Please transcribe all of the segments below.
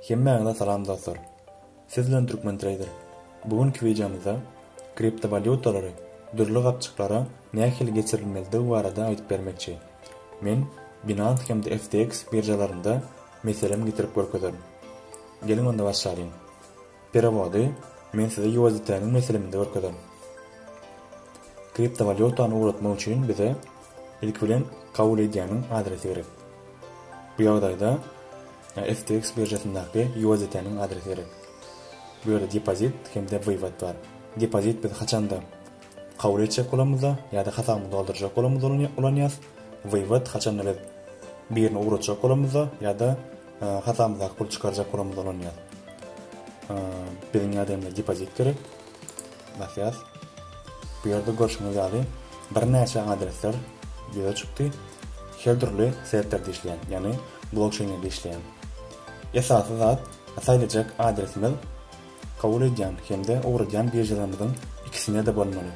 Hemmäňize salam dostlar. Siz bilen Türkmen Trader. Bu günki wideomyzda kriptowalýutalary dürli gapjyklara nähili geçirilmelidigi barada aýdyp bermekçi. Men Binance hem-de FTX biržalarynda meselem getirip görkezerin. Geliň onda başlalyň. Perewody men size USDT-niň meseleminde görkezerin. Kriptowalýutany ugratmak üçin bize ilki bilen kabul edýäniň adresi gerek. Bu ýagdaýda FTX biržasyndaky USDT-niň adresi gerek. Bu ýerde depozit hem-de wywod bar. Depozit biz haçanda kabul etjek bolamyzda ýa-da hasabymyzy doldurjak bolamyzda ulanýas. Wywod haçanda biz birini ugratjak bolamyzda ýa-da hasabymyzdaky puly çykarjak bolamyzda ulanýas. Biziň ýagdaýymyzda depozit gerek. Basýas. Bu ýerde görşüňiz ýaly birnäçe adresler ýüze çykdy. Her dürli setlerde işleýän, ýagny blokçeýnlerde işleýän. Esasy zat saýlajak adresimiz kabul edýän hem-de ugradýan biržalarymyzyň ikisinde-de bolmaly.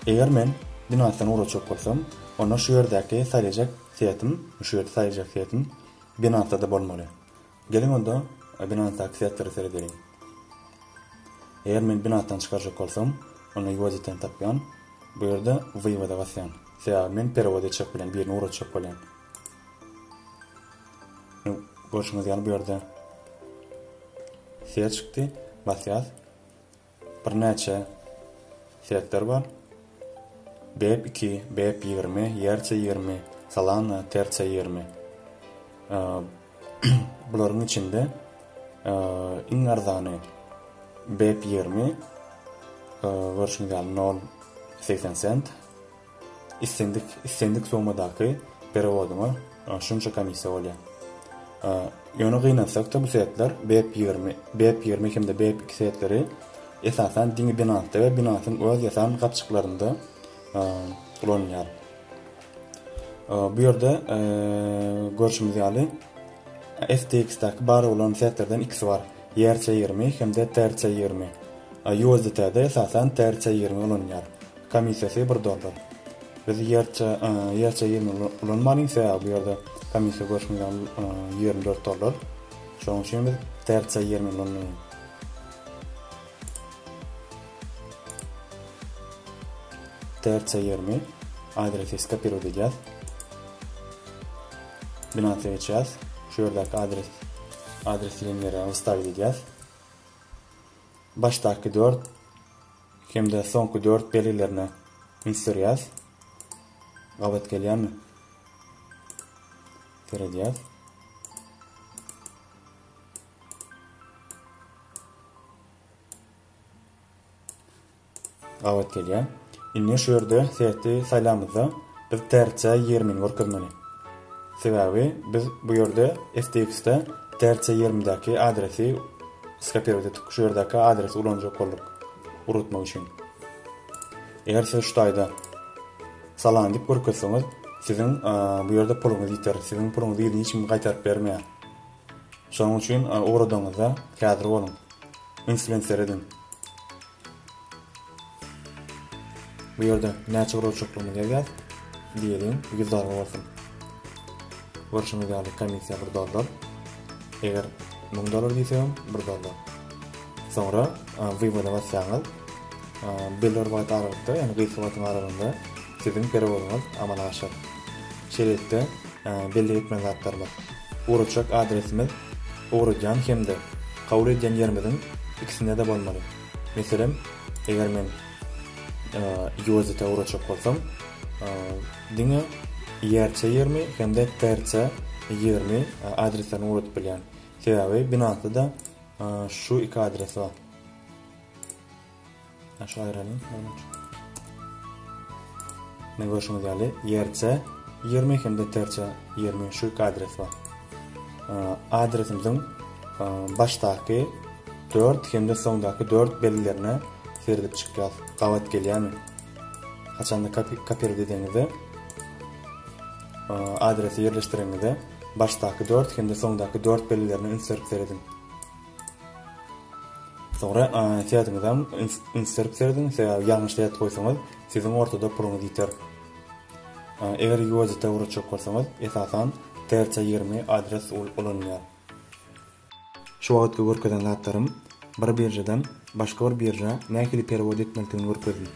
Eger men Binance-dan ugratjak bolsam, onda şu ýerdäki saýlajak setim, şu ýerde saýlajak setim Binance-da-da bolmaly. Geliň onda Binance-daky setlere seredeliň. Eger men Binance-dan çykarjak bolsam, onda USDT-ni tapýan. Bu ýerde Wywoda basýan. Sebäbi men perewod etjek bolýan, birini ugratjak bolýan. Görşüňiz ýaly bu ýerde set çykdy. Basýas. Birnäçe setler bar. BEP 2, BEP 20, ERC 20, Solana, TRC 20. Bularyň içinde iň arzany BEP 20 görşüňiz ýaly 0.80 sent. Islendik islendik summadaky perewodyňa şunça komissiýa bolýar. Ýöne gynansak-da bu setler BEP 20, BEP 20 hem-de BEP 2 setleri esasan diňe Binance-da we Binance-yň öz ýasan gapjyklarynda ulanylýar. Bu ýerde görşümiz ýaly FTX-däki bar bolan setlerden ikisi bar. ERC 20 hem-de TRC 20. USDT-de esasan TRC 20 ulanylýar. Komissiýasy 1 dollar. Biz ERC ERC 20 ulanmalyň, sebäbi bu ýerde komissiýa görşümiz ýaly 24 dollar. Şonuň üçin biz TRC 20 ulanmalyň. TRC 20 adresi skopirowat edýäs. Binance geçýäs. Şu ýerdäki adres adres diýen ýere wstavit edýäs. Başdaky 4 hem-de soňky 4 belgilerine üns berýäs. Gabat gelýärmi? Seredýäs. Gabat gelýär. Indi şu ýerde seti saýlamyzda biz TRC 20-ni görkezmeli. Sebäbi biz bu ýerde FTX-de TRC 20-däki adresi skopirowat etdik. Şu ýerdäki adresi ulanjak bolduk ugratmak üçin. Eger siz şu taýda Solana diýip görkezseňiz, siziň bu ýerde puluňyz ýiter. Siziň puluňyzy yzyna hiç kim gaýtaryp bermeýär. Şonuň üçin ugradaňyzda häzir boluň. Üns bilen serediň. Bu ýerde näçe guralçyklygyny ýazýas. Diýeliň, 100 dollar bolsun. Görşüňiz ýaly komissiýa 1 dollar. Eger 1000 dollar diýsegem 1 dollar. Soňra wywoda basýaňyz. Belli bir wagt aralykda, ýagny gysga wagtyň aralygynda siziň perewodyňyz amala aşar. Şeýlelikde, bellik etmeli zatlarymyz. Ugratjak adresimiz ugradýan hem-de kabul edýän ýerimiziň ikisinde-de bolmaly. Meselem, eger men USDT ugratjak bolsam, diňe ERC 20 hem-de TRC 20 adreslerini ugradyp bilýän. Sebäbi Binance-da şu iki adres bar. Şu aýralyň. Ne görşüňiz ýaly, ERC 20 hem-de TRC 20 şu iki adres bar. Adresimiziň başdaky 4 hem-de soňdaky 4 belgilerine seredip çykýar. Gabat gelýärmi? Haçanda kopirowat edeňizde adresi ýerleşdireňizde başdaky 4 hem-de soňdaky 4 belgilerine üns berip serediň. Soňra seýatyňyzam üns berip serediň, sebäbi ýalňyş seýat goýsaňyz, siziň ortada puluňyz ýiter. Eger USDT ugratjak bolsaňyz, esasan TRC 20 adres ulanylýar. Şu wagtky görkezen zatlarym bir biržadan başga bir birža nähili perewod etmelidigini görkezdim.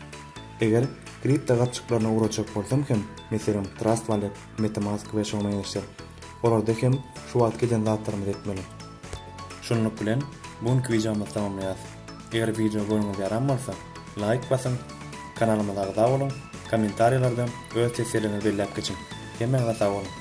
Eger kripto gapjyklaryna ugratjak bolsam hem, meselem Trust Wallet, MetaMask we şoňa meňzeşler, olarda hem şu wagtky eden zatlarymyzy etmeli. Şunluk bilen bu günki wideomyzy tamamlaýarys. Eger wideo göwnüňize ýaran bolsa, laýk basyň, kanalymyza agza boluň, kommentariýalarda öz teswirleriňizi belläp geçiň. Hemmäňize sag boluň!